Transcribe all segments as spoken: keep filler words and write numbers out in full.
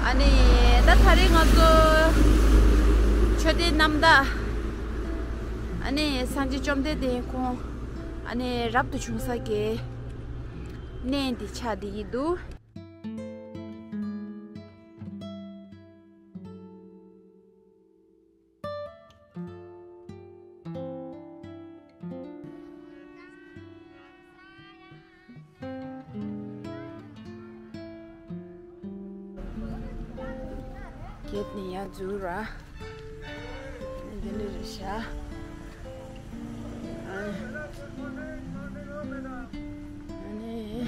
ཨ་ནི་ད་ད་རེས་ང་ཚོ་མཆོད་རྟེན་རྣམ་དག་ཨ་ནི་སངས་རྒྱས་བཅོམ་ལྡན་འདས་ཁོང་ཨ་ནི་རབ་ཏུ་བྱུང་ས་གི་གནས་འདི་ཆགས་བསྡད་ཀྱི་འདུག་གྱད་ནི་ཡ་འཛུལ་ར། འདི་འདྲ་རེད་ཤག་ཨ་ནི།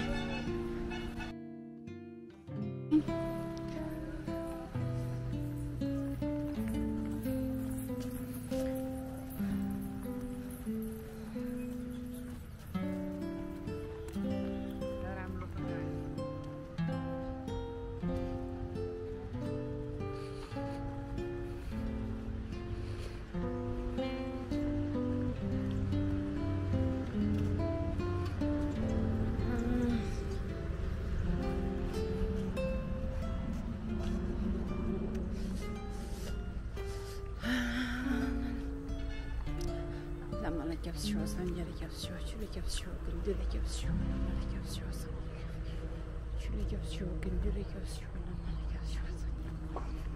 བླ་མ་ལ་སྐྱབས་སུ་མཆིའོ། སངས་རྒྱས་ལ་སྐྱབས་སུ་མཆིའོ། ཆོས་ལ་སྐྱབས་སུ་མཆིའོ། དགེ་འདུན་ལ་སྐྱབས་སུ་མཆིའོ། བླ་མ་ལ་སྐྱབས་སུ་མཆིའོ། སངས་རྒྱས་ཆོས་ལ་སྐྱབས་སུ་མཆིའོ། དགེ་འདུན་ལ་སྐྱབས་སུ་མཆིའོ། བླ་མ་ལ་སྐྱབས་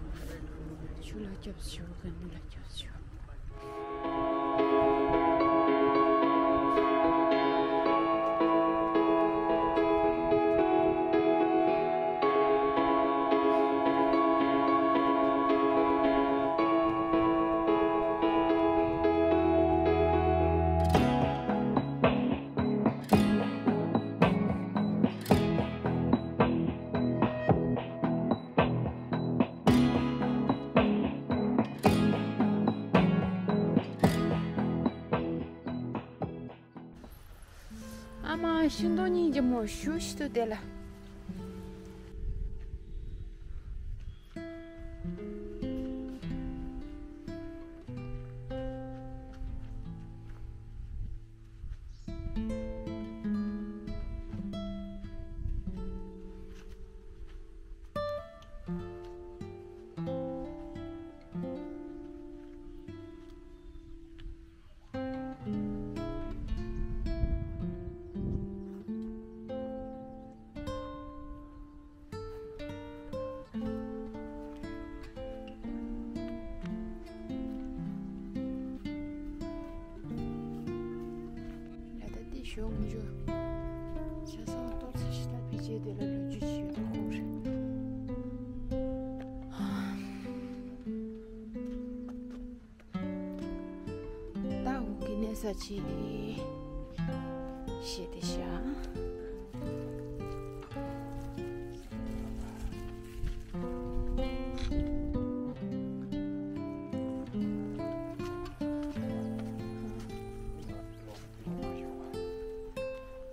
སུ་མཆིའོ། སངས་རྒྱས་ཆོས་ལ་སྐྱབས་སུ་མཆིའོ། དགེ་འདུན་ལ་སྐྱབས་སུ་མཆིའོ། ཨ་མ་ཤིང་སྡོང་སྙིང་རྗེ་མོ་ཞུ་ཞིག་ཏུ་དེ་ལ། ལ་ད་ལྟའི་ཞོགས་འཇོ། ཆ་ཚང་ཏོག་ཙམ་ཞིག་ལ་ཕལ་ཆེར་དེ་ལ་ལོ་རྒྱུས་ཤིག་ཡོད་པ་ཁོ་རེད། ད་འོ་གི་གནས་ས་ཅིག་ཤེས་ཏེ་ཤ།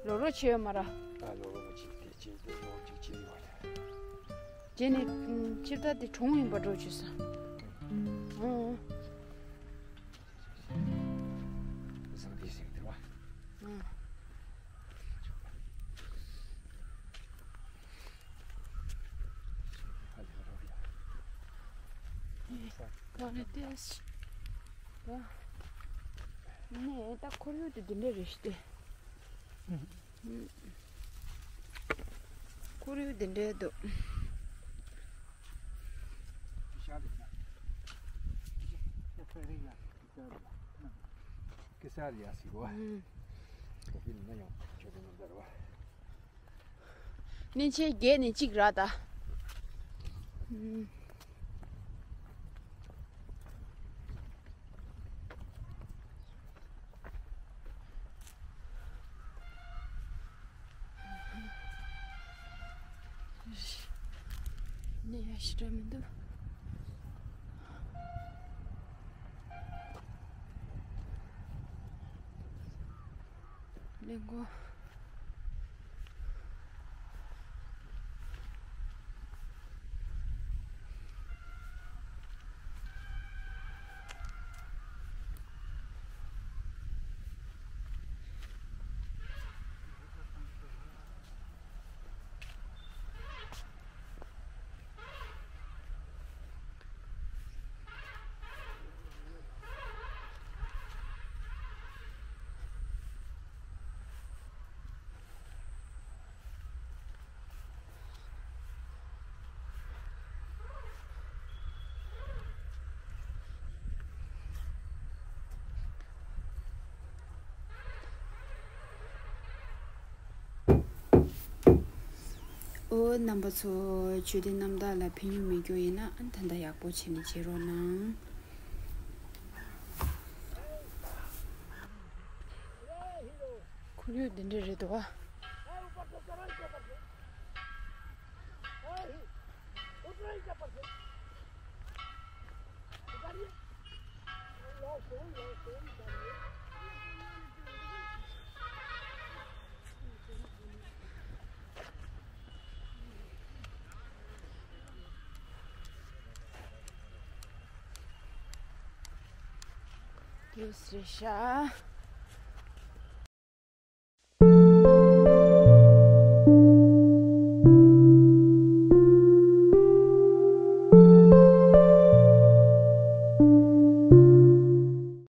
ལོ་རོ་ཆེ་ཡོད་མ་ར། ད་ལོ་རོ་གཅིག་དེ་གཅིག་དེ་ལོ་གཅིག་གཅིག་ཡོད་རེད། རྗེས་ནས་སྤྱིར་བཏང་དེ་གྲོང་ཡིན་པ་འགྲོ་བཅུག་ས། ཨང་། བཟང་དེ་ཟིན་དེ་བ། ཨང་། ཧ་ལས་རོ་ཡ། ཨེ། ག་རེ་ཏེས། ཨ། ནས་ད་ཁོར་ཡུག་དེ་འདི་འདྲ་རེད་ཤི་སྟེ། ཨང་། ཁོར་ཡུག་འདི་འདྲ་འདུག་ཀེ་སར་ཡ་སི་གོ། ཨང་། ཁོ་པིན་ན་ཡང་ཆོས་པའི་མི་འདར་བ། གནས་ཆེན་བརྒྱད་ནས་གཅིག་ར་ད། ཨང་། ནས་ཡ་ཞི་དྲག་མི་འདུག་ལེན་གོ། ཨོ། རྣམ་པ་ཚོ། ཆོས་སྡེ་རྣམ་དག་ལ་ཕན་ཡོན་མེད་རྒྱུ་ཡིན་ན་ཨ་ད་ལྟ་ཡག་པོ་བྱས་ནས་བྱེད་རོགས་གནང་། ཁོར་ཡུག་འདི་འདྲ་རེད་འདུག་བ། ཡོད་སྲིད་ཤག